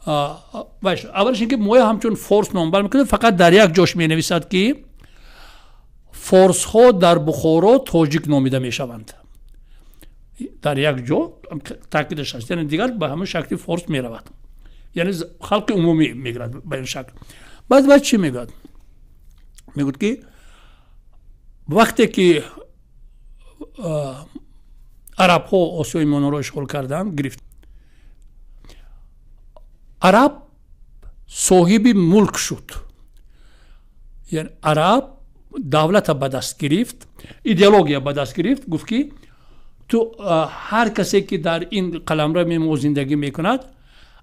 Аввалаш ин ки моя ҳамчун форс номбар мекунад. Фақат дар як ҷош менависад, ки форсҳо дар Бухоро тоҷик номида мешаванд. Дар як ҷо таъкидаш аст, яъне дигар ба ҳамон шакли форс меравад, яъне халқи умумӣ мегирад ба ин шакл. Баъд баъд чӣ мегӯяд? Мегӯяд, ки вақте ки арабҳо Осиёи Миёнаро ишғол карданд, гирифт, араб соҳиби мулк шуд, яъне араб давлата ба даст гирифт, идеология ба даст гирифт. Гуфт, ки ту ҳар касе ки дар ин қаламрави мо зиндагӣ мекунад,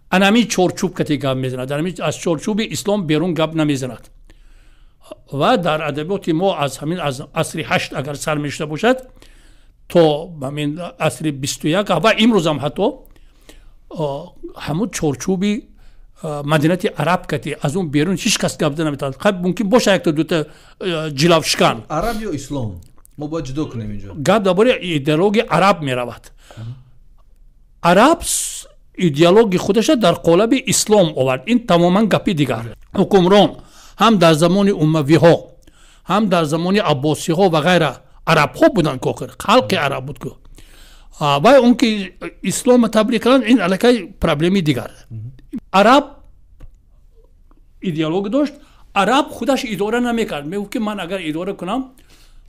анами чорчӯб кате гап мезанад, аз чорчӯби ислом берун гап намезанад. Ва дар адабиёти мо аз ҳамин аз асри ҳашт агар сар мешуда бошад то ҳамин асри 21 ва имрӯзам ҳатто ҳамун чорчӯби маданияти араб кати, аз он берун ҳеҷ кас гап зада наметавонад. Хай, мумкин боша якта дута ҷилавшикан. Араб ё ислом, мо бояд ҷудо кунем инҷо. Гап дар бораи идеологияи араб меравад. Араб идеологияи худаша дар қолаби ислом овард, ин тамоман гапи дигар. Ҳукмрон ҳам дар замони умавиҳо, ҳам дар замони аббосиҳо ва ғайра арабҳо буданд ку, охир халқи араб буд ку. Вай он ки ислома таблиғ карданд, ин аллакай проблеми дигар. Араб идеология дошт, араб худаш идора намекард. Мегуфт, ки ман агар идора кунам,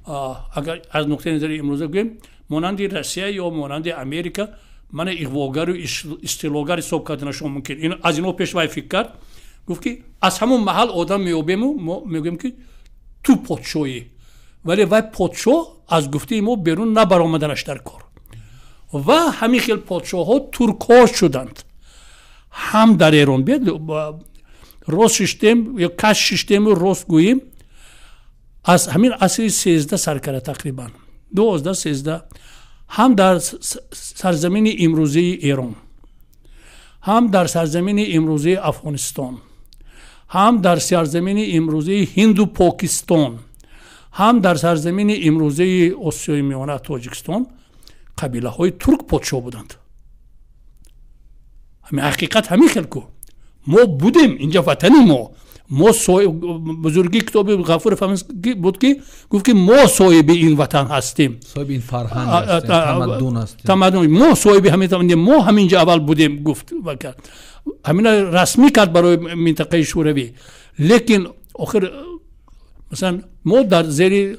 агар аз нуқтаи назари имрӯза гӯем, монанди Россия ё монанди Америка, мана иғвогару истилоғар ҳисоб карданашон мумкин. Аз ино пеш вай фикр кард. Гуфт, ки аз ҳамон маҳал одам меёбему мо мегӯем, ки ту подшоҳӣ, вале вай подшоҳ аз гуфтаи мо берун набаромаданаш дар кор. Ва ҳамин хел подшоҳҳо туркҳо шуданд ҳам дар Эрон. Биед, рост шиштем ё каш шиштему рост гӯем, аз ҳамин асри 13 сар карда, тақрибан 12, 13, ҳам дар сарзамини имрӯзии Эрон, ҳам дар сарзамини имрӯзии Афғонистон, ҳам дар сарзамини имрӯзии Ҳинду Покистон, ҳам дар сарзамини имрӯзии Осиёи Миёна, Тоҷикистон, қабилаҳои турк подшоҳ буданд. Ҳамин ҳақиқат ҳамин хел ку. Мо будем инҷа, ватани мо. Мо бузургии китоби Ғафуров буд, ки гуфт, ки мо соҳиби ин ватан ҳастем, соҳиби ин фарҳанг ҳастем, тамаддун ҳастем, тамаддун, мо соҳиби ҳамин тамаддун, мо ҳаминҷа аввал будем, гуфт ва кард, ҳамина расмӣ кард барои минтақаи Шӯравӣ. Лекин охир, масалан, мо дар зери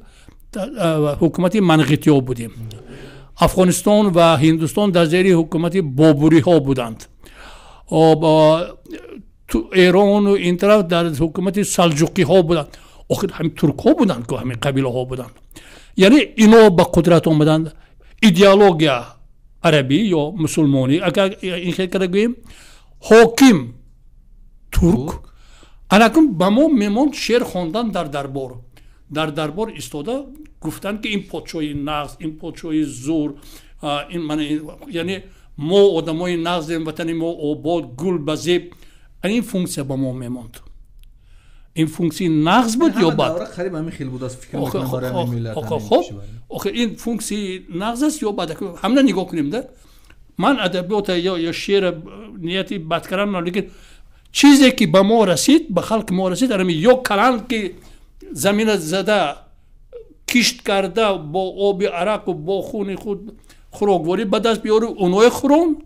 ҳукумати манғитиҳо будем, Афғонистон ва Ҳиндустон дар зери ҳукумати бобуриҳо буданд, Эрону ин тараф дар ҳукумати салҷуқиҳо буданд, охир ҳамин туркҳо буданд, ки ҳамин қабилаҳо буданд. Яъне ино ба қудрат омаданд, идеология арабӣ ё мусулмонӣ, агар ин хел карда гӯем, ҳоким турк. Анакун ба мо мемонд шеър хондан дар дарбор, дар дарбор истода гуфтанд, ки ин подшоҳи нағз, ин подшоҳи зур, ин, яъне мо одамои нағзем, ватани мо обод, гул ба зеб. Ин функсия ба мо мемонд. Ин функсияи нағз буд ё бад? Қариб ҳамин хел буд, аст, фикр мекунам, барои ҳамин миллат. Хоб, охир ин функсияи нағз аст ё бад? Ҳамина нигоҳ кунем да. Ман адабиёта ё шеъра нияти бад кардан, лекин чизе ки ба мо расид, ба халқи мо расид, анами ё каланд, ки замина зада, кишт карда, бо оби арақу бо хуни худ хӯрокворӣ ба даст биёру оное хӯрон,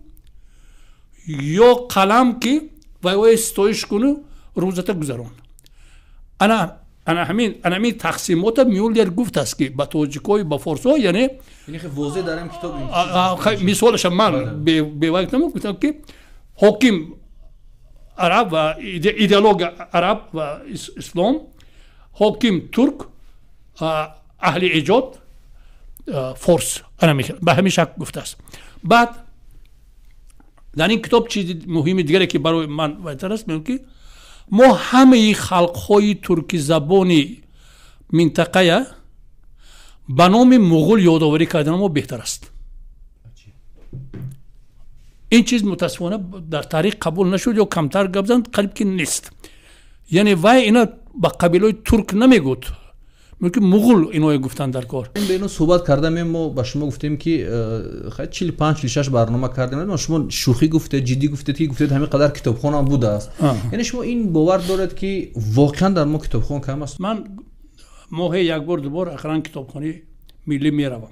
ё қалам, ки вайвай ситоиш куну рӯзата гузарон. Ана ҳамин тақсимота Мюллер гуфтааст, ки ба тоҷикои, ба форсҳо, яъне возеҳ дар ин китоб. Мисолаша ман бевай гуфтам, ки ҳоким араб ва идеология араб ва ислом, ҳоким турк, аҳли эҷод форс. Ба ҳамин шакл гуфтааст. Баъд дар ин китоб чизи муҳими дигаре, ки барои ман вайтар аст, мегӯям, ки мо ҳамаи халқҳои туркизабони минтақая ба номи муғул ёдоварӣ кардани мо беҳтар аст. Ин чиз мутаассифона дар таърих қабул нашуд ё камтар гап занд, қариб ки нест. Яъне вай ина ба қабилаи турк намегӯд, мумкин муғул иное гуфтанд дар кор. Ин ба ино суҳбат кардам, мо ба шумо гуфтем, ки 45 46 барнома кардем, шумо шӯхӣ гуфтед, ҷиддӣ гуфтед, ки гуфтед ҳамин қадар китобхонам будааст. Яъне шумо ин бовар доред, ки воқеан дар мо китобхон кам аст? Ман моҳе як бор, дубор охиран китобхонаи миллӣ меравам.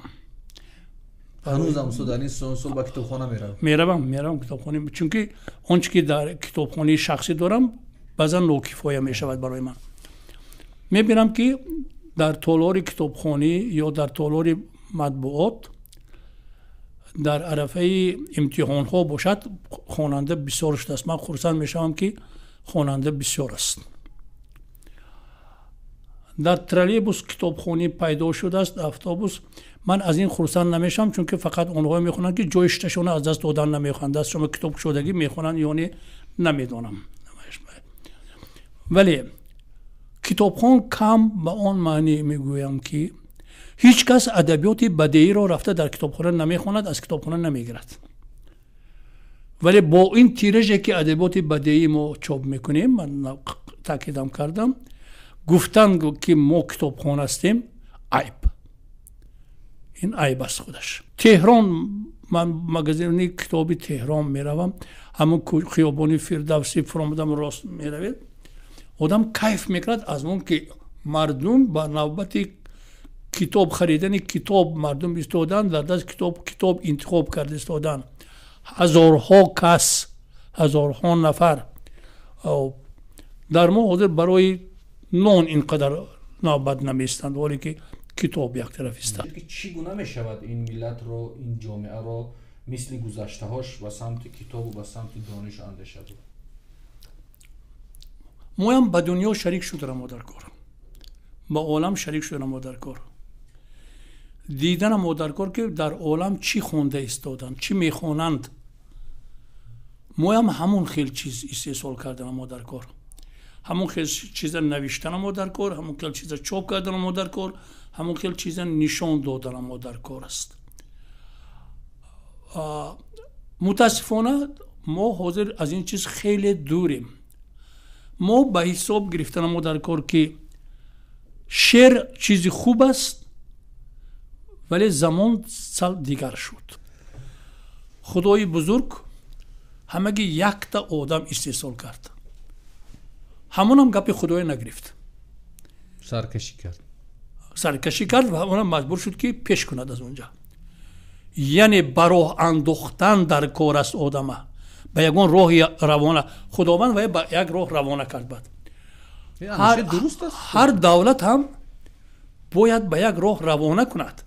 Ҳанӯзам устод дар ин сол ба китобхона меравам? Меравам китобхона, чунки он чи ки дар китобхонаи шахсӣ дорам, баъзан нокифоя мешавад барои ман. Мебинам, ки дар толори китобхонӣ ё дар толори матбуот дар арафаи имтиҳонҳо бошад, хонанда бисёр шудааст. Ман хурсанд мешавам, ки хонанда бисёр аст. Дар троллейбус китобхонӣ пайдо шудааст, автобус. Ман аз ин хурсанд намешавам, чунки фақат онҳое мехонанд, ки ҷои шишташонро аз даст додан намехоҳанд. Даст шумо китоб кушодагӣ мехонанд ё не, намедонам. Вале китобхон кам ба он маънӣ мегӯям, ки ҳеҷ кас адабиёти бадеиро рафта дар китобхона намехонад, аз китобхона намегирад. Вале бо ин тираже, ки адабиёти бадеӣ мо чоп мекунем, ман таъкидам кардам, гуфтан, ки мо китобхон ҳастем, айб, ин айб аст худаш. Теҳрон, ман магазини китоби Теҳрон меравам, ҳамон хиёбони Фирдавсӣ фуромадам, рост меравед, одам кайф мекунад аз он ки мардум ба навбати китоб харидани китоб мардум истоданд, дар даст китоб интихоб карда истоданд, ҳазорҳо кас, ҳазорҳо нафар. Дар мо ҳозир барои нон ин қадар навбат намеистанд, ҳоле ки китоб як тараф истад. Чӣ гуна мешавад ин миллатро, ин ҷомеаро мисли гузаштаҳош ба самти китобу ба самти донишу андеша буд? Моям ба дунё шарик шударамо дар кор, ба олам шарик шударамо дар кор, диданамо дар кор, ки дар олам чӣ хонда истоданд, чӣ мехонанд, моям ҳамон хел чиз истеҳсол карданамо дар кор, ҳамон хел чиза навиштанамо дар кор, ҳамон хел чиза чоп карданамо дар кор, ҳамон хел чиза нишон доданамо дар кор аст. Мутаассифона, мо ҳозир аз ин чиз хеле дурем. Мо ба ҳисоб гирифтанамо дар кор, ки шеър чизи хуб аст, вале замон сал дигар шуд. Худои бузург ҳамаги якта одам истеҳсол кард. Ҳамонам гапи худоя нагирифт, саркашӣ кард, саркашӣ кард ва онам маҷбур шуд, ки пеш кунад аз онҷа. Яъне ба роҳ андохтан дар кор аст одама, ба ягон роҳи равона. Худованд вай ба як роҳ равона кард. Баъд ҳар давлат ҳам бояд ба як роҳ равона кунад.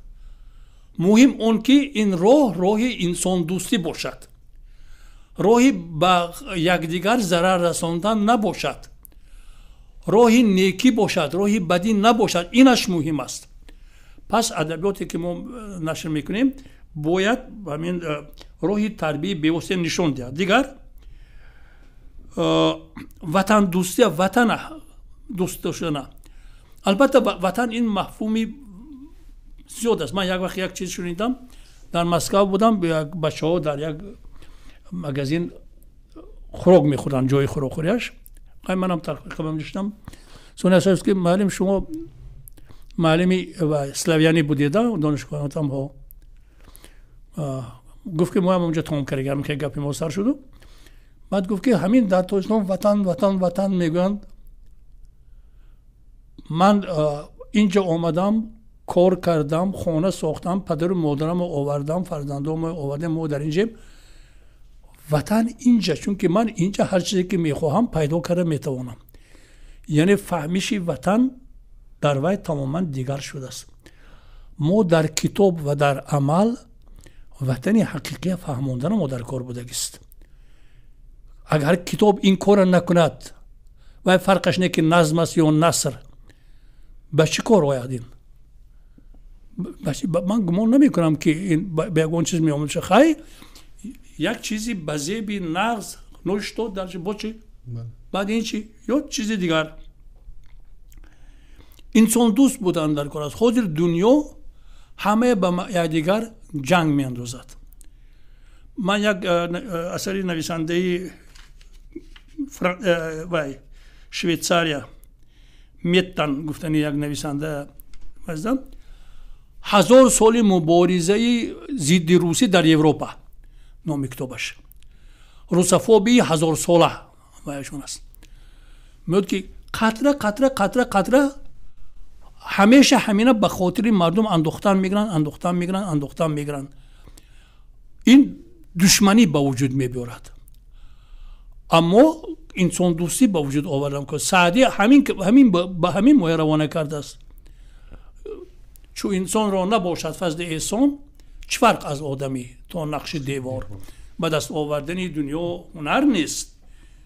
Муҳим он ки ин роҳ роҳи инсондӯстӣ бошад, роҳи ба якдигар зарар расондан набошад, роҳи некӣ бошад, роҳи бадӣ набошад. Инаш муҳим аст. Пас адабиёте ки мо нашр мекунем, бояд ҳамин роҳи тарбияи бевосита нишон диҳад. Дигар ватандӯстия, ватана дӯст доштана. Албатта, ватан ин мафҳуми зиёд аст. Ман як вақт як чиз шунидам, дар Москва будам, як бачаҳо дар як магазин хӯрок мехӯрданд, ҷои хӯрокхӯрияш. Ай манам тарқибам доштам. Соня саст ки муаллим, шумо муаллими славянӣ будеда донишгоҳатам ҳо. Гуфт ки моам онҷо тамом кардагам, ки гапи мо сар шуду. Баъд гуфт ки ҳамин дар Тоҷикистон ватан, ватан, ватан мегӯянд. Ман инҷо омадам, кор кардам, хона сохтам, падару модарамро овардам, фарзандонро овардем, мо дар инҷем. Ватан инҷа, чунки ман инҷа ҳар чизе ки мехоҳам пайдо карда метавонам. Яъне фаҳмиши ватан дар вай тамоман дигар шудааст. Мо дар китоб ва дар амал ватани ҳақиқия фаҳмондана мо дар кор будагист. Агар китоб ин корро накунад, вай фарқаш не ки назм аст ё наср, ба чӣ кор ояд ин? Ман гумон намекунам, ки ин ба ягон чиз меомад. Хай, як чизи ба зеби нағз, ну что дальше, бо чи баъд ин чи ё чизи дигар. Инсондӯст будан дар кор аст. Ҳозир дунё ҳамае ба якдигар ҷанг меандозад. Ман як асари нависандаи вай Швейтсария, Меттан гуфтани як нависанда аздам, «Ҳазор соли муборизаи зидди русӣ дар Европа» номи китобаш, русофобии ҳазорсола ваяшон аст. Меёд ки қатра қатра, қатра қатра ҳамеша ҳамина ба хотири мардум андохтан мегиранд, андохтан мегиранд, андохтан мегиранд. Ин душманӣ ба вуҷуд мебиёрад. Аммо инсондӯстӣ ба вуҷуд овардам, ки Саъдӣ ҳамин ба ҳамин моя равона кардааст: чу инсонро набошад фазли эҳсон, чӣ фарқ аз одамӣ то нақши девор? Ба даст овардани дунё ҳунар нест,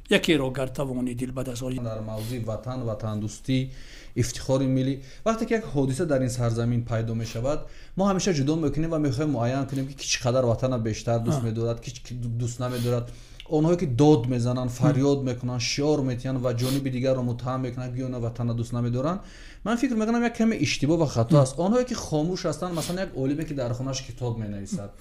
якеро гар тавонӣ дил ба даст. Дар мавзӯи ватан, ватандӯстӣ, ифтихори миллӣ, вақте ки як ҳодиса дар ин сарзамин пайдо мешавад, мо ҳамеша ҷудо мекунем ва мехоҳем муайян кунем, ки чӣ қадар ватана бештар дӯст медорад, ки дӯст намедорад. Онҳое ки дод мезананд, фарёд мекунанд, шиор метиҳанд ва ҷониби дигарро муттаҳам мекунанд, ки онҳо ватанро дӯст намедоранд, ман фикр мекунам, як каме иштибоҳ ва хато аст. Онҳое ки хомӯш ҳастанд, масалан, як олиме ки дар хонааш китоб менависад,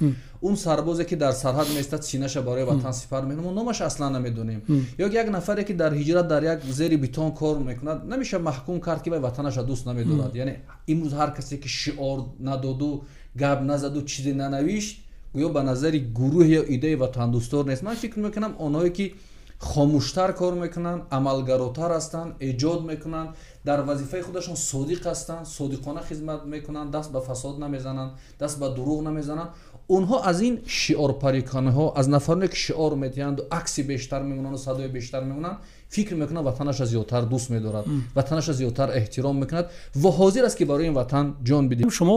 он сарбозе ки дар сарҳад меистад, синаша барои ватан сипар мекунад, мо номаш аслан намедонем, ё як нафаре ки дар ҳиҷрат дар як зери бетон кор мекунад, намеша маҳкум кард, ки вай ватанашро дӯст намедорад. Яъне имрӯз ҳар касе ки шиор надоду, гап назаду, чизе нанавишт, гӯё ба назари гурӯҳ ё идеи ватандӯстдор нест. Ман фикр мекунам, онҳое ки хомӯштар кор мекунанд, амалгаротар ҳастанд, эҷод мекунанд, дар вазифаи худашон содиқ ҳастанд, содиқона хизмат мекунанд, даст ба фасод намезананд, даст ба дурӯғ намезананд, онҳо аз ин шиорпариконаҳо, аз нафароне ки шиор метиҳанду акси бештар мемонанду садои бештар мемонанд, фикр мекунанд, ватанаша зиёдтар дӯст медорад, ватанаша зиёдтар эҳтиром мекунад ва ҳозир аст, ки барои ин ватан ҷон бидиҳад. Шумо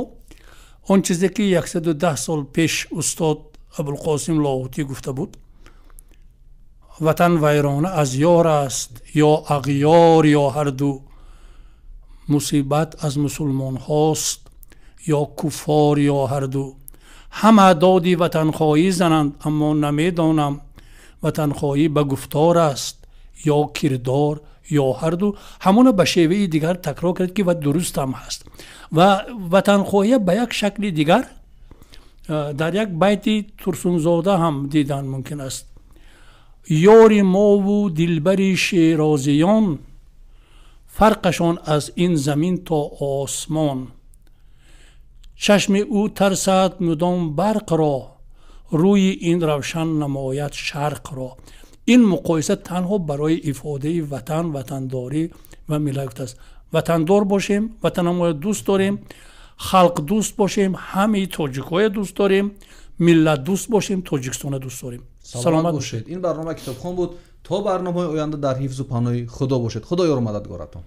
он чизе ки 110 сол пеш устод Абулқосим Лоҳутӣ гуфта буд: «Ватан вайрона аз ёр аст ё ағёр ё ҳарду, мусибат аз мусулмонҳост ё куффор ё ҳарду. Ҳама доди ватанхоҳӣ зананд, аммо намедонам ватанхоҳӣ ба гуфтор аст ё кирдор ё ҳарду». Ҳамона ба шеваи дигар такрор кард, ки ва дурустам ҳаст. Ва ватанхоҳия ба як шакли дигар дар як байти Турсунзода ҳам дидан мумкин аст: «Ёри мову дилбари шерозиён, фарқашон аз ин замин то осмон. Чашми ӯ тарсад мудом барқро, рӯи ин равшан намояд шарқро». Ин муқоиса танҳо барои ифодаи ватан, ватандорӣ ва миллат аст. Ватандор бошем, ватанамоя дӯст дорем, халқ дӯст бошем, ҳамаи тоҷикҳоя дӯст дорем, миллат дӯст бошем, Тоҷикистона дӯст дорем. Саломат бошед. Ин барнома «Китобхон» буд. То барномаҳои оянда дар ҳифзу паноҳи Худо бошед. Худо ёру мададгоратон.